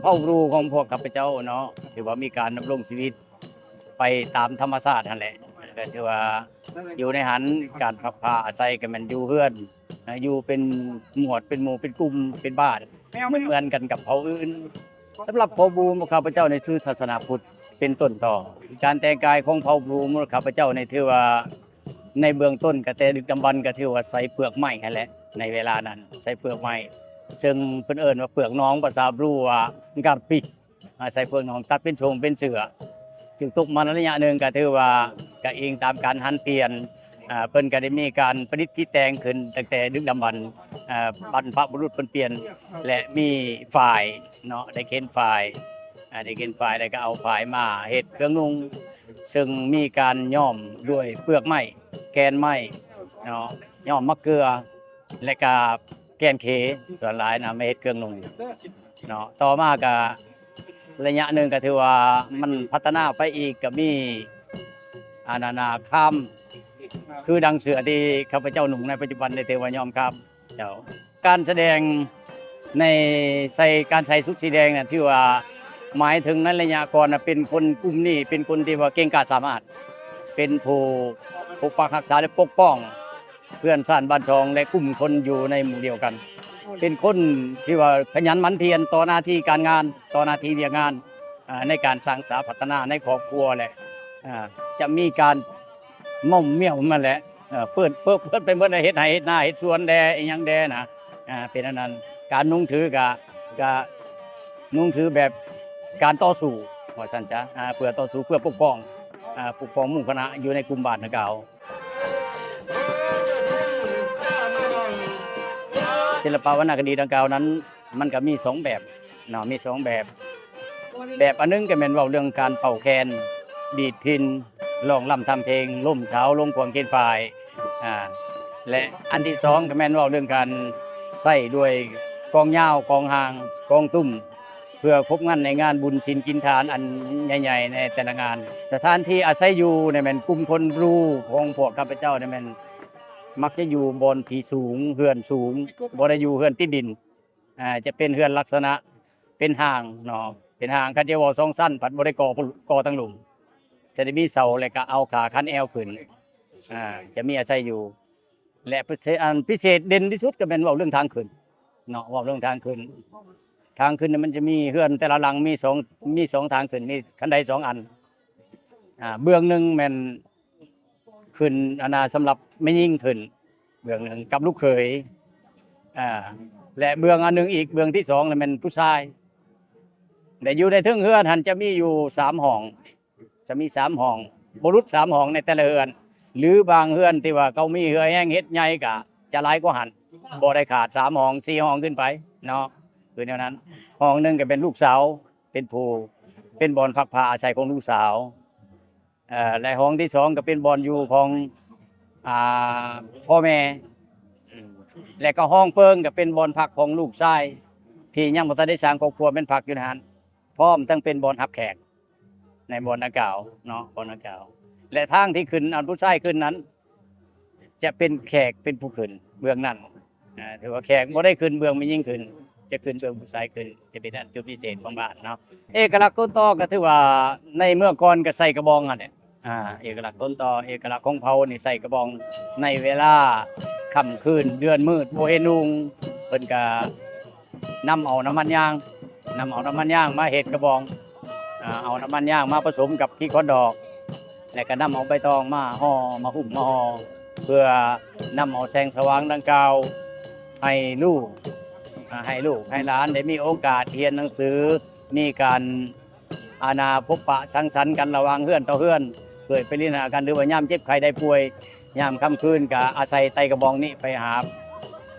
ເຜົ່າບຣູຂອງພວກຂ້າພະເຈົ້າເນາະ ຖືວ່າມີການດຳລົງຊີວິດໄປຕາມທຳມະຊາດຫັ້ນແຫຼະ ກໍຖືວ່າຢູ່ໃນຫັ້ນ ການພັກພາອາໄສກໍແມ່ນຢູ່ເຮືອນ ຢູ່ເປັນໝວດ ເປັນໝູ່ ເປັນກຸ່ມ ເປັນບ້ານ ເໝືອນກັນກັບເຜົ່າອື່ນ. ສຳລັບເຜົ່າບຣູຂອງຂ້າພະເຈົ້ານີ້ຖືສາສະໜາພຸດເປັນຕົ້ນຕໍ. ການແຕ່ງກາຍຂອງເຜົ່າບຣູຂອງຂ້າພະເຈົ້ານີ້ ຖືວ່າໃນເບື້ອງຕົ້ນ ກະແຕ່ດຶກດຳບັນ ກະຖືວ່າໃສ່ເປືອກໄມ້ຫັ້ນແຫຼະ ໃນເວລານັ້ນໃສ່ເປືອກໄມ້ ເຊິ່ງເພິ່ນເອີ້ນວ່າເປືອກໜອງ ພາສາບຣູວ່າ ກາຣປີ ອາ ໃສ່ເປືອກໜອງ ຕັດເປັນໂສ້ງເປັນເສື້ອ ຈຶ່ງຕົກມາໃນໄລຍະໜຶ່ງ ກະຖືວ່າກະອີງຕາມການຫັນປ່ຽນ ອາ ເພິ່ນກະໄດ້ມີການປະດິດຕິດແຕ່ງຂຶ້ນຕັ້ງແຕ່ດຶກດຳບັນ ອາ ບັນພະບຸລຸດເພິ່ນປ່ຽນ ແລະ ມີຝ້າຍເນາະ ໄດ້ເຂັນຝ້າຍ ອາ ໄດ້ເຂັນຝ້າຍ ແລ້ວກະເອົາຝ້າຍມາເຮັດເຄື່ອງນຸ່ງ ເຊິ່ງມີການຍ້ອມດ້ວຍເປືອກໄມ້ ແກ່ນໄມ້ເນາະ ຍ້ອມໝາກເກືອ ແລະກະແກ່ນເຂ ສ່ວນຫຼາຍນະ ມາເຮັດເຄື່ອງນຸ່ງເນາະ. ຕໍ່ມາກະໄລຍະໜຶ່ງກະຖືວ່າມັນພັດທະນາໄປອີກ ກະມີ ອາ ນານາຄາມ ຄືດັ່ງເສື້ອທີ່ຂ້າພະເຈົ້ານຸ່ງໃນປັດຈຸບັນນີ້ ຖືວ່າຍ້ອມຄາມ ເຈົ້າ. ການສະແດງໃນ ໃສ່ ການໃສ່ຊຸດສີແດງນະ ຖືວ່າໝາຍເຖິງໃນໄລຍະກ່ອນນະ ເປັນຄົນກຸ່ມນີ້ ເປັນຄົນທີ່ວ່າເກັ່ງກ້າສາມາດ ເປັນຜູ້ປົກປັກຮັກສາ ແລະ ປົກປ້ອງ ເພື່ອນຊາດບ້ານຊ່ອງ ແລະ ກຸ່ມຄົນຢູ່ໃນໝູ່ດຽວກັນ ເປັນຄົນທີ່ວ່າຂະຫຍັນໝັ່ນພຽນຕໍ່ໜ້າທີ່ການງານ ຕໍ່ໜ້າທີ່ວຽກງານ ອາ ໃນການສ້າງສາພັດທະນາໃນຄອບຄົວ ແລະ ອາ ຈະມີການໝ້ອມມ້ຽວຫັ້ນແຫຼະ ເປີດ ເປີດ ເປີດໄປໝົດ ເຮັດໄຮ່ເຮັດນາ ເຮັດສວນແດ່ ອີ່ຫຍັງແດ່ນະ ອາ ເປັນອັນນັ້ນ. ການນຸ່ງຖືກະ ກະນຸ່ງຖືແບບການຕໍ່ສູ້ ວ່າຊັ້ນຊະ ອາ ເພື່ອຕໍ່ສູ້ ເພື່ອປົກປ້ອງ ອາ ປົກປ້ອງໝູ່ຄະນະຢູ່ໃນກຸ່ມບ້ານດັ່ງກ່າວ. ສິລະປະວັນນະຄະດີດັ່ງກ່າວນັ້ນ ມັນກະມີສອງແບບເນາະ ມີສອງແບບ ແບບອັນໜຶ່ງກະແມ່ນເວົ້າເລື່ອງການເປົ່າແຄນ ດີດພິນ ຮ້ອງລຳທຳເພງ ລົມສາວ ລົງຂວາງເຂັນຝ້າຍ ອາ ແລະ ອັນທີສອງກະແມ່ນເວົ້າເລື່ອງການໃຊ້ດ້ວຍກອງຍາວ ກອງຫາງ ກອງຕຸ້ມ ເພື່ອຄົບງັນໃນງານບຸນສິນກິນທານອັນໃຫຍ່ໆໃນແຕ່ລະງານ. ສະຖານທີ່ອາໄສຢູ່ນີ້ແມ່ນກຸ່ມຄົນບຣູຂອງພວກຂ້າພະເຈົ້ານີ້ແມ່ນມັກຈະຢູ່ບ່ອນທີ່ສູງ ເຮືອນສູງ ບໍ່ໄດ້ຢູ່ເຮືອນຕິດດິນ ອາ ຈະເປັນເຮືອນລັກສະນະເປັນຮ່າງເນາະ ເປັນຮ່າງ ຄັນຈະເວົ້າສອງຊັ້ນ ພັດບໍ່ໄດ້ກໍ່ ກໍ່ທາງລຸ່ມ ຈະໄດ້ມີເສົາ ແລະກະເອົາຂາຄັນແອວຂຶ້ນ ອາ ຈະມີອາໄສຢູ່ ແລະ ພິເສດ ອັນພິເສດເດັ່ນທີ່ສຸດກະແມ່ນເວົ້າເລື່ອງທາງຂຶ້ນເນາະ ເວົ້າເລື່ອງທາງຂຶ້ນ ທາງຂຶ້ນນີ້ມັນຈະມີເຮືອນແຕ່ລະຫຼັງມີສອງ ມີສອງທາງຂຶ້ນ ມີຄັນໄດສອງອັນ ອາ ເບື້ອງໜຶ່ງແມ່ນຂຶ້ນ ອັນນາ ສຳລັບແມ່ຍິງຂຶ້ນ ເບື້ອງໜຶ່ງກັບລູກເຂີຍ ອາ ແລະ ເບື້ອງອັນໜຶ່ງອີກ ເບື້ອງທີສອງແມ່ນຜູ້ຊາຍ ແລະ ຢູ່ໃນເທິງເຮືອນຫັ້ນຈະມີຢູ່ສາມຫ້ອງ ຈະມີສາມຫ້ອງ ບໍ່ຫຼຸດສາມຫ້ອງໃນແຕ່ລະເຮືອນ ຫຼືບາງເຮືອນທີ່ວ່າເຂົາມີເຮືອແຮງເຮັດໃຫຍ່ກະຈະຫຼາຍກວ່າຫັ້ນ ບໍ່ໄດ້ຂາດສາມຫ້ອງ ສີ່ຫ້ອງຂຶ້ນໄປເນາະ ຄືແນວນັ້ນ. ຫ້ອງໜຶ່ງກະເປັນລູກສາວ ເປັນຜູ້ ເປັນບ່ອນພັກພາອາໄສຂອງລູກສາວ ເອີ່ ແລະ ຫ້ອງທີສອງກະເປັນບ່ອນຢູ່ຂອງ ອາ ພໍ່ແມ່ ແລະກະຫ້ອງເພິ່ງກະເປັນບ່ອນພັກຂອງລູກຊາຍ ທີ່ຍັງບໍ່ທັນໄດ້ສ້າງຄອບຄົວ ແມ່ນພັກຢູ່ໃນຫັ້ນ ພ້ອມທັງເປັນບ່ອນຮັບແຂກ ໃນບ່ອນດັ່ງກ່າວເນາະ ບ່ອນດັ່ງກ່າວ ແລະ ທາງທີ່ຂຶ້ນ ອັນຜູ້ຊາຍຂຶ້ນນັ້ນ ຈະເປັນແຂກເປັນຜູ້ຂຶ້ນເບື້ອງນັ້ນ ອາ ຖືວ່າແຂກບໍ່ໄດ້ຂຶ້ນເບື້ອງແມ່ຍິງຂຶ້ນ ຈະຂຶ້ນເບື້ອງຜູ້ຊາຍຂຶ້ນ ຈະເປັນອັນຈຸດພິເສດຂອງບ້ານເນາະ. ເອກະລັກຕົ້ນຕໍກະຖືວ່າໃນເມື່ອກ່ອນກະໃສ່ກະບອງຫັ້ນແຫຼະ ອາ ເອກະລັກຕົ້ນຕໍ ເອກະລັກຂອງເຜົ່ານີ້ໃສ່ກະບອງ ໃນເວລາຄ່ຳຄືນເດືອນມືດບໍ່ເຫັນຮຸ່ງ ເພິ່ນກະ ນຳເອົານ້ຳມັນຍາງ ນຳເອົານ້ຳມັນຍາງມາເຮັດກະບອງ ອາ ເອົານ້ຳມັນຍາງມາປະສົມກັບຂີ້ຄວັນດອກ ແລະກະນຳເອົາໃບຕອງມາຫໍ່ ມາຫຸ້ມ ມາຫໍ່ ເພື່ອນຳເອົາແສງສະຫວ່າງດັ່ງກ່າວໃຫ້ລູກ ອາ ໃຫ້ລູກໃຫ້ຫຼານໄດ້ມີໂອກາດຮຽນໜັງສື ມີການ ອານາ ພົບປະສັງສັນກັນລະຫວ່າງເຮືອນຕໍ່ເຮືອນ ເຄີຍໄປຫຼິ້ນຫາກັນ ຫຼືວ່າຍາມເຈັບໄຂ້ໄດ້ປ່ວຍ ຍາມຄ່ຳຄືນກະອາໄສໄຕ້ກະບອງນີ້ໄປຫາ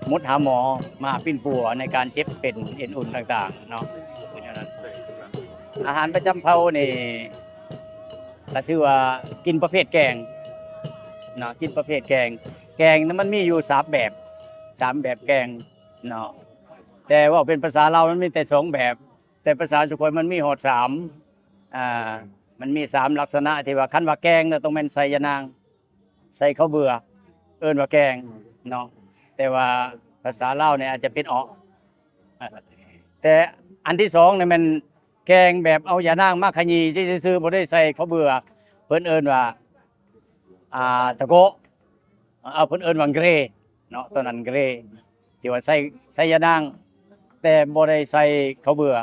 ໝົດຫາໝໍ ມາປິ່ນປົວໃນການເຈັບເປັນເອັນອຸ່ນຕ່າງໆເນາະ. ອາຫານປະຈຳເຜົ່ານີ້ກະຖືວ່າກິນປະເພດແກງເນາະ ກິນປະເພດແກງ ແກງນະມັນມີຢູ່ສາມແບບ ສາມແບບແກງເນາະ ແຕ່ເວົ້າເປັນພາສາລາວມັນມີແຕ່ສອງແບບ ແຕ່ພາສາສຸໂຂຍມັນມີຮອດສາມ ອ່າ ມັນມີສາມລັກສະນະທີ່ວ່າ ຄັນວ່າແກງນະ ຕ້ອງແມ່ນໃສ່ຢານາງ ໃສ່ເຂົ້າເບືອ ເອີ້ນວ່າແກງເນາະ ແຕ່ວ່າພາສາລາວນີ້ອາດຈະເປັນເອາະ ແຕ່ ອັນທີສອງນີ້ແມ່ນແກງແບບເອົາຢານາງມາຂະຢີຊື່ໆ ບໍ່ໄດ້ໃສ່ເຂົ້າເບືອ ເພິ່ນເອີ້ນວ່າ ອ່າ ຕະໂກະ ເອົາ ເພິ່ນເອີ້ນວ່າເກຣເນາະ ຕອນນັ້ນເກຣ ທີ່ວ່າໃສ່ ໃສ່ຢານາງ ແຕ່ບໍ່ໄດ້ໃສ່ເຂົ້າເບືອ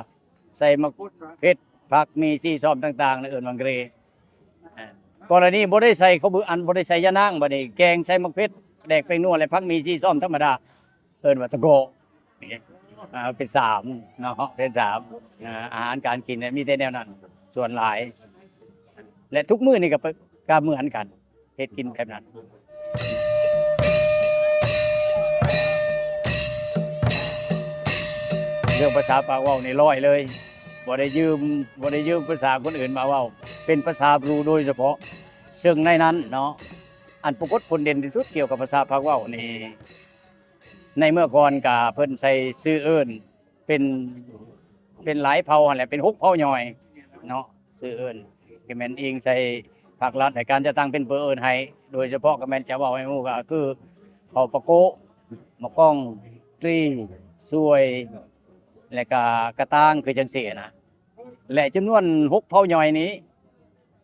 ໃສ່ໝາກເຜັດ ຜັກ ມີ ຊີ້ ຊອມຕ່າງໆ ເອີ້ນວ່າເກຣ. ອາ ກໍລະນີບໍ່ໄດ້ໃສ່ເຂົ້າເບືອ ອັນ ບໍ່ໄດ້ໃສ່ຢານາງ ບັດນີ້ແກງໃສ່ໝາກເຜັດ ແດກ ແປ້ງນົວ ແລະ ຜັກ ມີ ຊີ້ ຊອມທຳມະດາ ເອີ້ນວ່າຕະໂກະ ອ່າ ເປັນສາມເນາະ ເປັນສາມ ອ່າ ອາຫານການກິນນີ້ມີແຕ່ແນວນັ້ນສ່ວນຫຼາຍ ແລະ ທຸກມື້ນີ້ກໍ ກໍເໝືອນກັນ ເຮັດກິນແບບນັ້ນ. ເລື່ອງພາສາປາກເວົ້ານີ້ຮ້ອຍເລີຍ ບໍ່ໄດ້ຢືມ ບໍ່ໄດ້ຢືມພາສາຄົນອື່ນມາເວົ້າ ເປັນພາສາບຣູໂດຍສະເພາະ ເຊິ່ງໃນນັ້ນເນາະ ອັນປາກົດຜົນເດັ່ນທີ່ສຸດກ່ຽວກັບພາສາປາກເວົ້ານີ້ ໃນເມື່ອກ່ອນກະເພິ່ນໃສ່ຊື່ເອີ້ນ ເປັນ ເປັນຫຼາຍເຜົ່າຫັ້ນແຫຼະ ເປັນຫົກເຜົ່າຍ່ອຍເນາະ ຊື່ເອີ້ນ ກໍແມ່ນອີງໃສ່ພາກລັດໃຫ້ການຈັດຕັ້ງເປັນຜູ້ເອີ້ນໃຫ້ ໂດຍສະເພາະກໍແມ່ນຈະເວົ້າໃຫ້ຮູ້ກໍຄື ເຜົ່າປະໂກະ ມະກອງ ຕຣີ ສວຍ ແລະກະກະຕາງ ຄືຈັ່ງຊີ້ນະ ແລະຈຳນວນຫົກເຜົ່າຍ່ອຍນີ້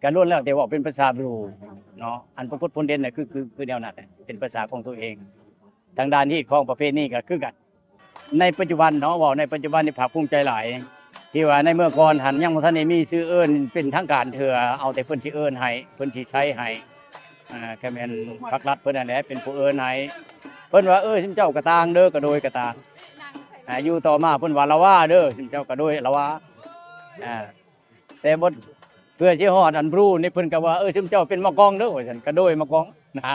ກໍລ້ວນແລ້ວແຕ່ເວົ້າເປັນພາສາບຣູເນາະ ອັນປາກົດຜົນເດັ່ນນະ ຄື ຄື ຄືແນວນັ້ນແຫຼະ ເປັນພາສາຂອງຕົວເອງ. ທາງດ້ານຮີດຄອງປະເພນີກໍຄືກັນ ໃນປັດຈຸບັນເນາະ ເວົ້າໃນປັດຈຸບັນນີ້ພາກພູມໃຈຫຼາຍ ທີ່ວ່າໃນເມື່ອກ່ອນຫັ້ນຍັງບໍ່ທັນໄດ້ມີຊື່ເອີ້ນເປັນທາງການເທື່ອ ເອົາແຕ່ເພິ່ນຊິເອີ້ນໃຫ້ ເພິ່ນຊິໃຊ້ໃຫ້ ອ່າ ກໍແມ່ນພາກລັດເພິ່ນນັ້ນແຫຼະເປັນຜູ້ເອີ້ນໃຫ້ ເພິ່ນວ່າ ເອີ ຊຸມເຈົ້າກະຕ່າງເດີ ກະໂດຍກະຕ່າງ ອ່າ ຢູ່ຕໍ່ມາເພິ່ນວ່າລະວາເດີ ຊຸມເຈົ້າກະໂດຍລະວາ ອ່າ ແຕ່ບໍ່ ເພື່ອຊິຮອດອັນບຣູນີ້ ເພິ່ນກໍວ່າ ເອີ ຊຸມເຈົ້າເປັນມະກອງເດີ ວ່າຊັ້ນ ກະໂດຍມະກອງນະ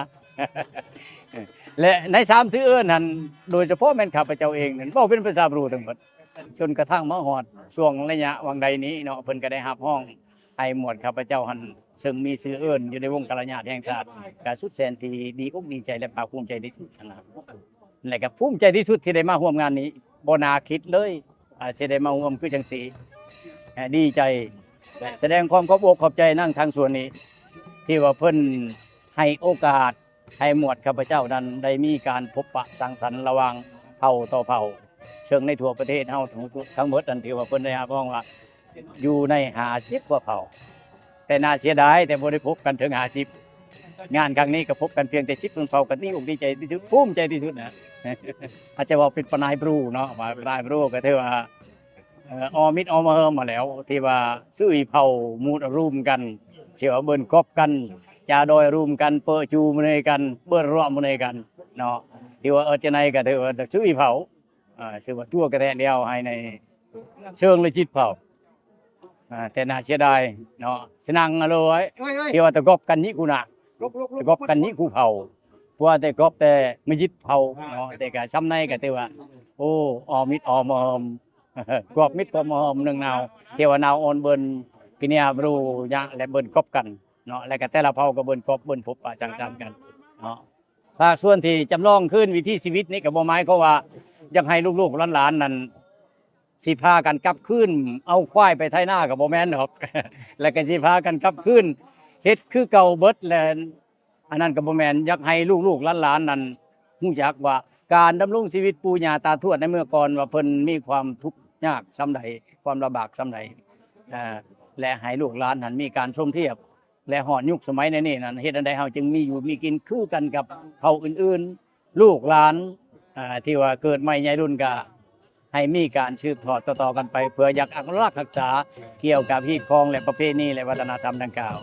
ແລະໃນສາມຊື່ເອີ້ນຫັ້ນ ໂດຍສະເພາະແມ່ນຂ້າພະເຈົ້າເອງນັ້ນ ເວົ້າເປັນພາສາບຣູທັງໝົດ ຈົນກະທັ່ງມາຮອດຊ່ວງໄລຍະຫວ່າງໃດນີ້ເນາະ ເພິ່ນກໍໄດ້ຮັບຮ້ອງໃຫ້ໝວດຂ້າພະເຈົ້າຫັ້ນ ເຊິ່ງມີຊື່ເອີ້ນຢູ່ໃນວົງກາລະຍາດແຫ່ງຊາດ ກໍສຸດແສນທີ່ດີອົກດີໃຈ ແລະ ພາກພູມໃຈທີ່ສຸດຫັ້ນນະ. ແລະກໍພູມໃຈທີ່ສຸດທີ່ໄດ້ມາຮ່ວມງານນີ້ ບໍ່ໜ້າຄິດເລີຍ ອາ ຊິໄດ້ມາຮ່ວມຄືຈັ່ງຊີ້ ອາ ດີໃຈ ແລະ ສະແດງຄວາມຂອບອົກຂອບໃຈນຳທາງສ່ວນນີ້ ທີ່ວ່າເພິ່ນໃຫ້ໂອກາດໃຫ້ໝວດຂ້າພະເຈົ້ານັ້ນໄດ້ມີການພົບປະສັງສັນລະຫວ່າງເຜົ່າຕໍ່ເຜົ່າ ເຊິ່ງໃນທົ່ວປະເທດເຮົາທັງ ທັງໝົດນັ້ນ ຖືວ່າເພິ່ນໄດ້ຮັບຮອງວ່າ ຢູ່ໃນຫ້າສິບກວ່າເຜົ່າ ແຕ່ໜ້າເສຍດາຍ ແຕ່ບໍ່ໄດ້ພົບກັນເຖິງຫ້າສິບ ງານຄັ້ງນີ້ກໍພົບກັນພຽງແຕ່ສິບເຜົ່າ ກໍດີອົກດີໃຈທີ່ສຸດ ພູມໃຈທີ່ສຸດນະ ອາດຈະເວົ້າເປັນປະນາຍບຣູເນາະ ວ່າປະນາຍບຣູກໍຖືວ່າ ເອີ ອອມິດອອມເຮີມມາແລ້ວ ທີ່ວ່າຊຸຍເຜົ່າໝູດລວມກັນ ທີ່ວ່າເບິ່ນກອບກັນ ຈາດອຍລວມກັນ ເປີະຈູມາເນກັນ ເບິ່ນເລາະມາເນກັນເນາະ ທີ່ວ່າເອີ ຈັ່ງໃດກໍຖືວ່າຊຸຍເຜົ່າ ອ່າ ຖືວ່າຕົວກະແທກດຽວໃຫ້ໃນເຊີງລະຈິດເຜົ່າ ອ່າ ແຕ່ໜ້າເສຍດາຍເນາະ ສະນັງອະໂລຍ ທີ່ວ່າຕະກອບກັນຍິກູນະ ຕະກອບກັນຍິກູເຜົ່າ ພວກແຕ່ກອບແຕ່ມະຢິດເຜົ່າເນາະ ແຕ່ກະຊ່ຳໃດກະຖືວ່າ ໂອ້ ອອມິດອອມຫອມ ກອບມິດກອບຫອມເໜືອງນາວ ເທວະນາວອ່ອນເບິ່ນ ພິນຍາບຣູຍະ ແລະ ເບິ່ນກອບກັນເນາະ ແລະກະແຕ່ລະເຜົ່າກະເບິ່ນກອບເບິ່ນພົບປະສັງສັນກັນເນາະ. ພາກສ່ວນທີ່ຈຳລອງຄືນວິຖີຊີວິດນີ້ກໍບໍ່ໝາຍຄວາມວ່າຢາກໃຫ້ລູກໆຫຼານໆນັ້ນຊິພາກັນກັບຄືນເອົາຄວາຍໄປໄຖນາກໍບໍ່ແມ່ນດອກ ແລ້ວກໍຊິພາກັນກັບຄືນເຮັດຄືເກົ່າເບິດ ແລະ ອັນນັ້ນກໍບໍ່ແມ່ນ. ຢາກໃຫ້ລູກໆຫຼານໆນັ້ນຮູ້ຈັກວ່າການດຳລົງຊີວິດປູ່ຍ່າຕາທວດໃນເມື່ອກ່ອນວ່າເພິ່ນມີຄວາມທຸກຍາກສ່ຳໃດ ຄວາມລຳບາກສ່ຳໃດ ແລະ ໃຫ້ລູກຫຼານຫັ້ນມີການສົມທຽບ ແລະ ຮອດຍຸກສະໄໝໃນນີ້ນັ້ນ ເຮັດອັນໃດເຮົາຈຶ່ງມີຢູ່ມີກິນຄືກັນກັບເຜົ່າອື່ນໆ ລູກຫຼານ ອ່າ ທີ່ວ່າເກີດໃໝ່ໃຫຍ່ລຸ້ນກະໃຫ້ມີການສືບທອດຕໍ່ໆກັນໄປ ເພື່ອຢາກອະນຸລັກຮັກສາກ່ຽວກັບຮີດຄອງ ແລະ ປະເພນີ ແລະ ວັດທະນະທຳດັ່ງກ່າວ.